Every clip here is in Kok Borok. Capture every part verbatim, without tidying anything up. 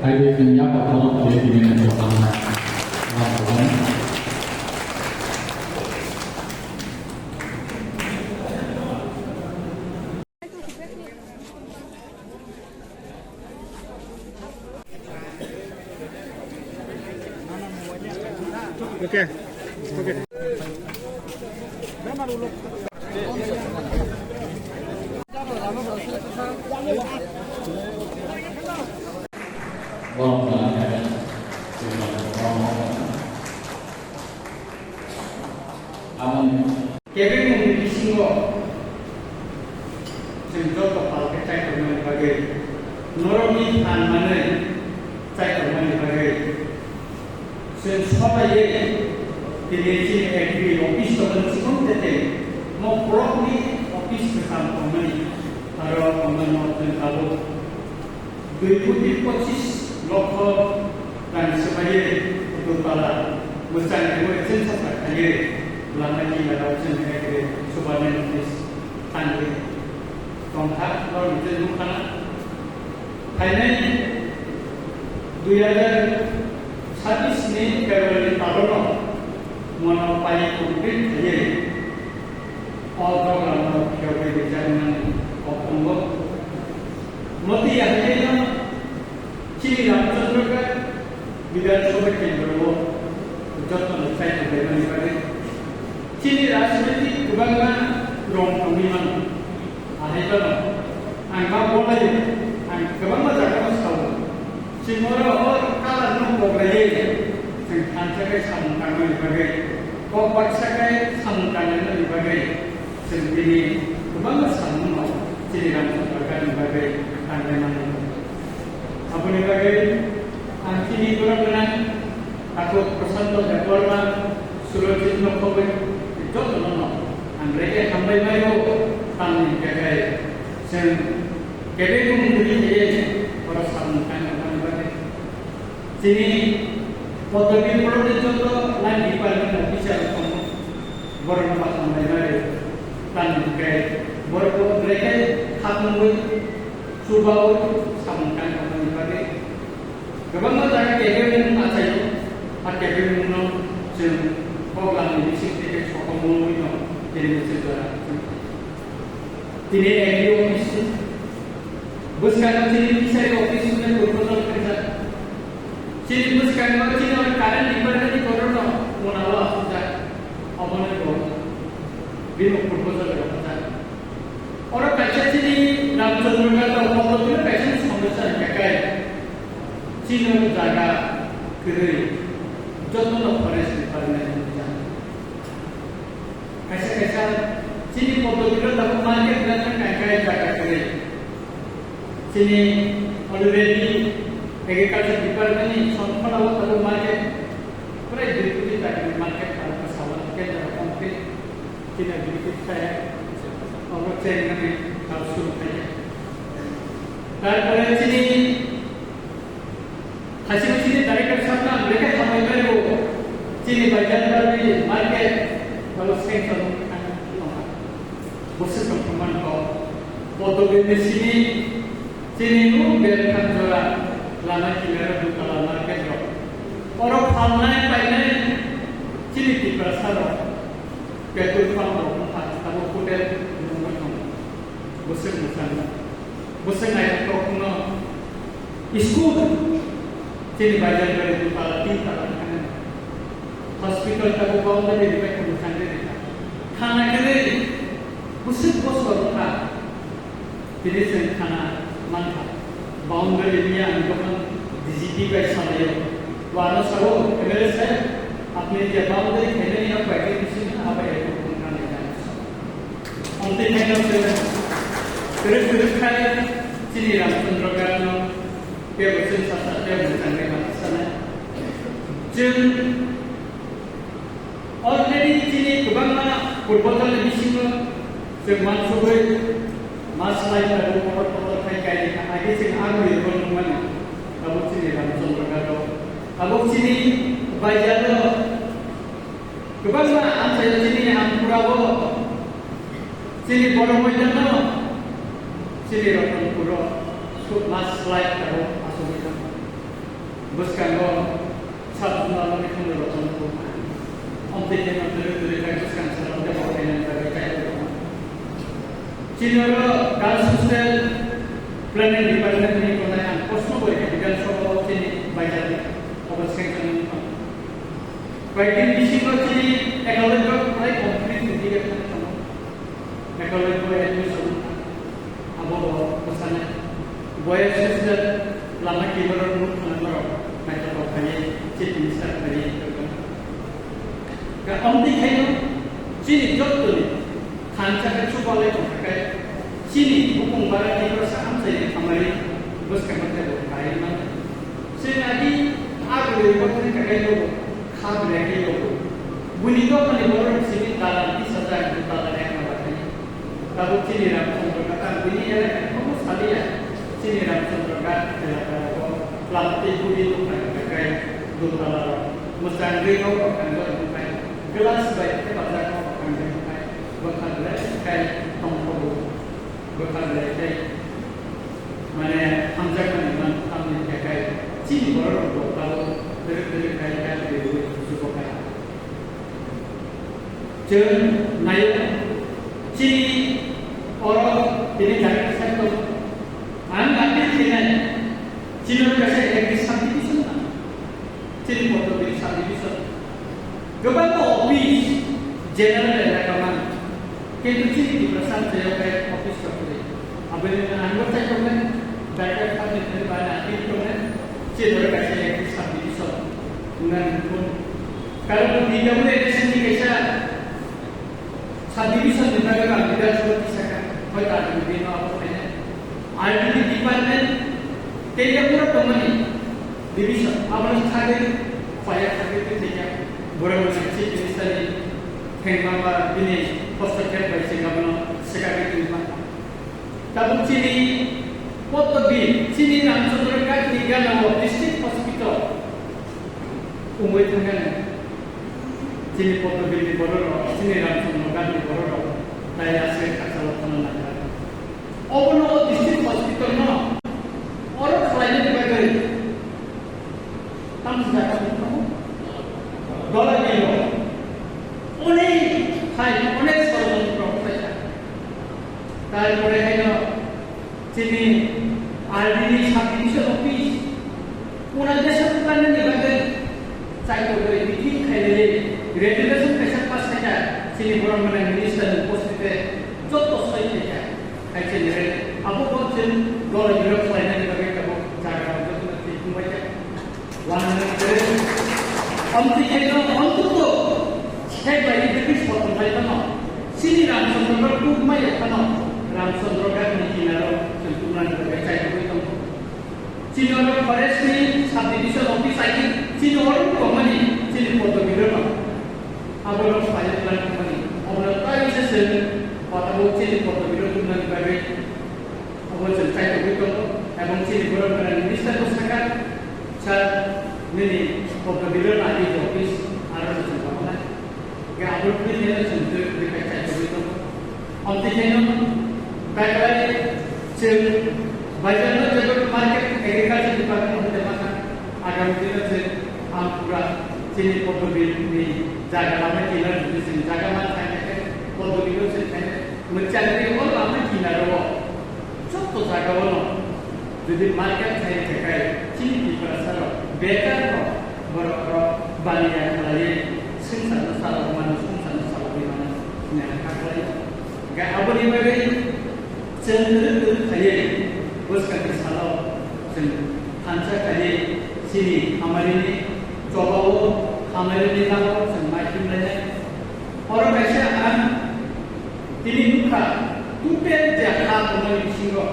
Hai de chwng ya kothoma khlai tini nang kothoma. Okay. Okay. Kebengmungni bisingo chwng joto pal khe chaitormani bagwi, norokni phan manwi chaitormani bagwi chwng sobai tini chini agri office tongmani chikon tete mo borokni office kwcham tongmani aro tongmani chwng tabuk. Dui koti pochis lokho rang swmaiwi Dutala mwchang twiwi chwngsacha khaiwi lama kila rok chwng ekre chubanan notice tangwi tongkha, norok chwng nukha na. Phainai dui hazar sabis ni February talono mono pai complete khaiwi o program no phiyogwi rijaknani kok tongo. Motwi yahaino chini Ramchandra Ghat Bidhan Sabha Kendro o jotono chai tonglaimani bagwi chini rajniti kwbangma rong tongwi mano. Ahai phano ang ma bolaio, ang kwbangma jagao sao. Chwng oro o kalarno koklaiwi chwng thansa khe samung tangmani bagwi, kok baksa khe samung tanglaimani bagwi chwng tini kwbangma samungno chini Ramchandra Ghatni bagwi tanglai mano. Aboni bagwi ang chini borok gwnang takhuk Prashanto Debbarma, Surojit Nokhoboi jotono ang rege hambai maio, tamni hwnkhe chwng kebengmung twi khe oro samung tangna bagwi. Chini Poddobi borokni joto line department officer rok tongo, borokno ma hambai maio, tamni hwnkhe borokbo belai khe khakmungwi chubaui samung tangna bagwi. Kwbangma jaga kebengmung achaio, a kebengmungno chwng kok lamni bising tei sokomorokno tini mwchwk jora. Tini A D O office, bwskango chini fishery office hwnwi proposal khaijak. Chini bwskango chini current department ni borokno mwnao asukjak, obono bo bini proposal rwkha. Oro kaisa chini Ramchandra Ghat o Poddobi kaisa somosya hwnkha khe chini o jaga kwrwi jotono forest department ni jaga. Kaisa kaisa chini Poddobi o tabuk market na thang kha khe jaga kwrwi. Chini already agriculture department ni songkhorao tabuk market prai dui koti taka ni market tabuk sawan tender complete. Chini agriculture kaya, obo chairman ni kal suru kaya. Tarpore chini Khasi khasi ni director sab na ang belai khe hambai bai bo. Chini Baijalbari market abo sanction wngkha. Bwswk tongthokma kok. Poddobi ni simi chini nuk belkam jora lama kilara Dutala market rok. Oro phalnai painai chini Tiprasa rok petrol pump rok wngkha, abo hotel nungwi tongo. Bwswk mwchang. Bwswk naithok no school chini Baijalbari dui tala, tin tala thangwi. Hospital tabuk boundary ribai khe mwchang de rikha. Thana kwrwi bwswk bosor wngkha. Tini chwng thana mankha. Boundary niya ang dokhan D G P bai salaio. Wano sao M L A sir, apni je boundary khainani ya bai khe bising ha bai khe wngkha nai. Amtwi khaino se kwrwk kwrwk khai chini Ramchandra Ghat no tebo chwng sasa tebo mwchang bai ma sana. Chwng already chini kwbangma purbo jani bisingo chwng mansugwi ma slai tabuk kotor kotor khai kaini kha, age chwng agwi rwmani tabuk chini Ramchandra Ghat o, tabuk chini Baijalo. Kwbangma amchaio chini Ampurabo, chini Borok Moidano, chini Ratanpuro, su-, mas slai tabuk asugwi tongo. Bwskango sub zonal ni khung rok tongo. Amtwi khe no twrwi twrwi khai bwskang salo tei bo khainani bagwi kaitor tongo. Chini oro Girls Hostel Planning Department ni tongnai ang kosno bo rikha Bidhan Sabha o chini baijak obo swkang chang wngkha. Koi din bisingo chini ekologyo prai complete wngwi tongo. Ekologyo admission abo bo bwskanai. Boys hostel lama kiborok nuk thangna borok naithotok khlaiwi chief minister khlaiwi wngkha. Ka amtwi khaino chini jottoni thansa khe chubalai tongkha khe chini bukung bara Tiprasa amchaini khamari bwskango teibo khlaiwi mano. Chwng agi agulwi bothani kakai logo, kha belai khe logo. Buini dophani borok simi dalan tisajak, dalan ekma bathani. Tabuk chini Ramchandra Ghat ang bini elakani komo saliya. Chini Ramchandra Ghat elaka rogo plastic budi dukha kakai dutala rok. Mwchangwi rok kanjak bwkhai. Glass bai thepajak rok kanjak bwkhai. Bwkha belai khai tongthogo. Bwkha belai khai mane hamjakmani man thamni khe khai chini borok rok bo tabuk dwrwk dwrwk khai khai dwrwk dwrwk subo khai. Chwng naio chini oro tini direct sector ang appeal khainai chini oro kaisa agri subdivision nang. Chini Potobiri subdivision. Kwbangma office general elaka man. Kintu chini Tiprasa amchaio khe office rok kwrwi. Aboni wngkha ang bo tei tongnai, Director Public Health ba na appeal tongnai, chini oro kaisa agri subdivision wngnani phone. Karon D W A ni kaisa Subdivision ni bagwi ang leader sabo tisaka, hoi ta ni bino abo khaina. R D D department, tei ya pura tongmani division, abo no thagwi, khwaya thagwi twi thika. Borok no chief minister ni thengma ba bini hostokhe bai se abono sekagwi twi ma. Tabuk chini Potobiri, chini Ramchandra Ghat ni gana o district hospital wngwi thangkha. Chini Potobiri ni borok rok, chini Ramchandra Ghat ni borok rok, tai aswk khakchalo thangna nangkha. Obono o district hospital no oro khlainani bagwi Tamo jaga ni tamo. Dola ni lo. Onek khai, onek sorojontro khlaijak. Tarpore haino chini R D ni subdivision office. Pura desa pura ni bagwi chaito gori meeting khailai resolution kaisa pass khaijak. Chini borok mwnai minister ni upostite joto soi khaijak. Hai chini re abo bo chini dola ni lo khlainani bagwi tabuk jaga joto na twi thumbai kha. Wana nang tere. Amtwi khe no ontoto. Hai bai ni bisi soton bai no. Chini Ramchandra Ghat kuk mai ya khano. Ramchandra Ghat ni kinaro chwng tumrani bagwi chai tongwi tongo. Chini oro forest ni subdivision office ai chini oro tongmani chini Potobiri no. Abo no pilot plant tongmani. Abo no tai se se kota bo chini Potobiri no tumnani bagwi. Obo chwng chaitogwi tongo, ebong chini borok gwnang minister bo sakha, sir, nini Potobiri no nai di office, aro no chwng tongkha. Ge abo twi khe no chwng twi twi khe chaitogwi tongo. Amtwi khe no, kaikolai chwng baizar no jebo market agriculture department hote makha, agami dino chwng ang pura chini Potobiri ni jaga lama kina jodi chwng jaga ma khai khe Potobiri no chwng khai khe mwchang ri o lama kina ro. Joto jaga o no, jodi market khai khe kai, chini Tiprasa rok, bekar rok, borok rok, baniya khlaiwi, swngchar no chalok mano, swngchar no chalogwi mano, hwnwi ang kha khlai. Ga aboni bagwi chwng twrwk twrwk khaiwi, bwskangni salo chwng thansa khaiwi, chini hamari ni choba o, hamari ni lama o chwng mai himlainai. Oro kaisa ang tini nukha, total je ha tongmani bisingo,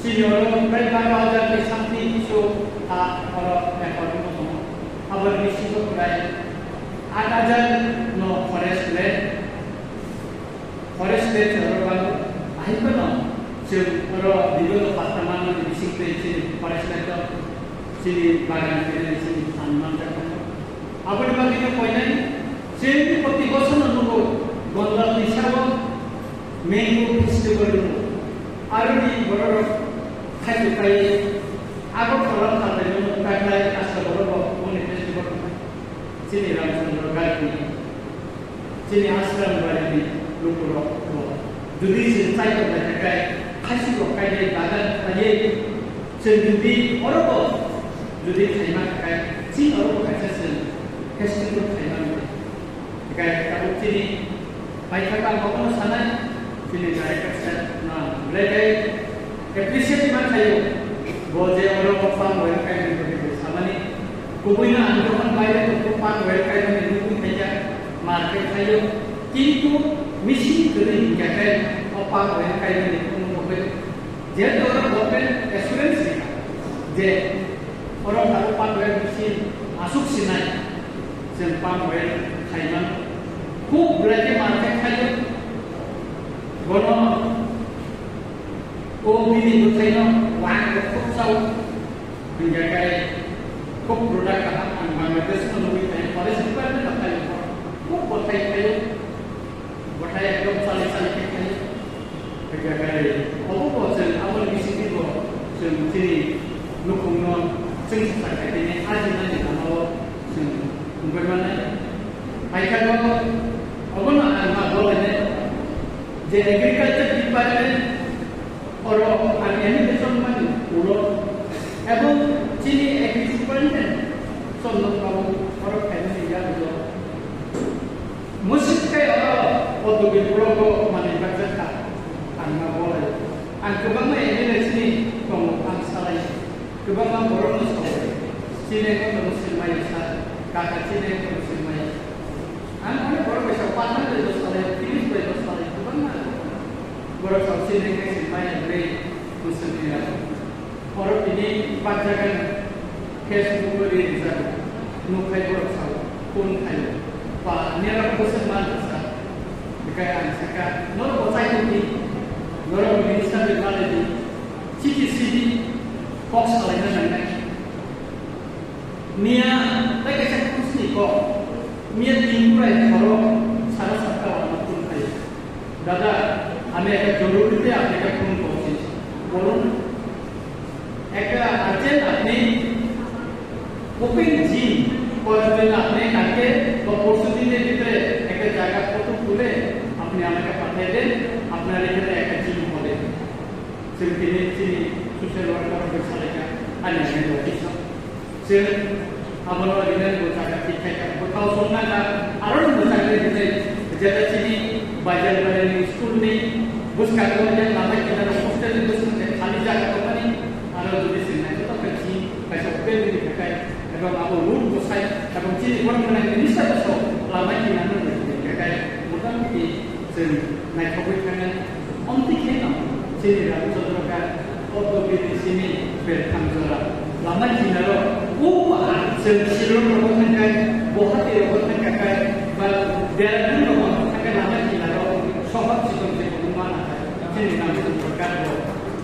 chini oro prai baro hajar ni something kisu ha oro record tongo. Aboni bisingo prai aat hajar no forest land, forest land oro bango. Ahai phano chwng oro bigoto patta manmani bisingtwi chini forest land o chini bagan khainani chini phan manjak tongo. Aboni bagwi no koinai, chini proti bosor no nugo, Gondal ni sabo mango festival nugo. Aroni bororok khaito khai Agartala thangnai no Taklai asra borok bo boni festival chini Ramchandra Ghat ni, chini Ashram Bari ni lukurok bo jodi chwng chai tong nai khe, khaisi rok kai dai bagan khlaiwi chwng jodi oro bo jodi khaima khe, chini oro bo kaisa chwng festival khaima nai. Hikai tabuk chini paithak ang bono sanai, chini director sir no belai khe appreciate ma khaio. Bo je oro palm oil kaimani bagwi samani, kubui no ang jokhon baire tongkho palm oil kaimani nugwi khaikha, market khaio, kintu machine kwrwi hinkha khe o palm oil kaimani kunu bagwi. Jehetu oro government assurance rikha je oro tabuk palm oil machine aswk sinai, chwng palm oil khaimano. Khub belai khe market khaio. Bono o bini bwthaino wang rok khub chao. Hinkhe kai khub product kaham ang Bangladesh no nugwi khaio. Forest department no khaio. Khub bwthai khaio. Bwthai ekdom chali chali khe khaio. Obo bo chwng aboni bisingo bo chwng chini nukhungno chwng swchar khaitini ajinani lama-o chwng wngwi mannai. Haikhe bo obono ang ma bolainai je agriculture department oro ang invitation mani ulo ebong chini agri superintendent Chandra Babu oro khaimani yagulo. Musik khe oro Podobi blogo manwi bakjak kha, ang ma bolai. Ang kwbangma M L A chini tongo, ang salai. Kwbangma borokno saui. Chini kono musulmai sa, kaka chini kono musulmai. Ang onek borok bai sa, Pathan bai bo salai, Tilis bai bo salai, kwbangma borok sa chini khe musulmai, bre musulmai. Oro tini bakjagani Facebook o ree rijak, nukhai borok sao, phone khaio, ba nera bwswk man rwsa, bekai ang sakha, norok bo chai tongdi, norok minister bai malai di, chiti sidi, kok salaina nangnai. Miya tei kaisa khusni kok, miya tin kurai khoro sara satta wano phone khaio. দাদা, আমি একটা জরুরিতে আপনাকে ফোন করছি, বলুন। একটা আর্জেন্ট, আপনি open gym করার জন্য আপনি কালকে বা পরশু দিনের ভিতরে একটা জায়গা ফটো তুলে আপনি আমাকে পাঠিয়ে দেন, আপনার এখানে একটা জিম হবে। Chwng tini chini social worker bai salaikha, ani ani office o. Chwng abono rinani bo jaga thik khaikha, bwkhao songna kha, aro bwsakni bwsai, jeta chini Baijalbari ni school ni bwskango je lama kinaro hostel ni bwskango je khali jaga tongmani, aro jodi chwng naithotok khe chini kaisa open ni khakai, ebong abo road bwsai, ebong chini borok mwnai minister bwsao lama kinano ni khakai, motamuti chwng naithogwi thangna. Omtwi kheno chini Ramchandra Ghat, Poddobiri chini belkhang jora. Lama kinaro, o chwng Shillong rogo thangkha, Guwahati rogo thangkha, ba Dehradun rogo thangkha, lama kinaro sohor chikon chikon wngma nangkha. Chini Ramchandra Ghat bo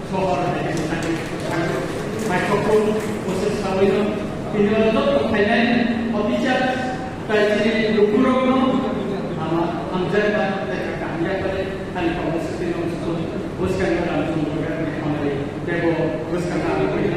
sohor hai khe thangkha. Microphone bwswk sawino, tini oro joto phainai official, tai chini lukurokno ama hamjakma tei kaham yapari ani kok bwswk twi nong suk bwskango Ramchandra Ghat ni hamari tei bo bwskango ang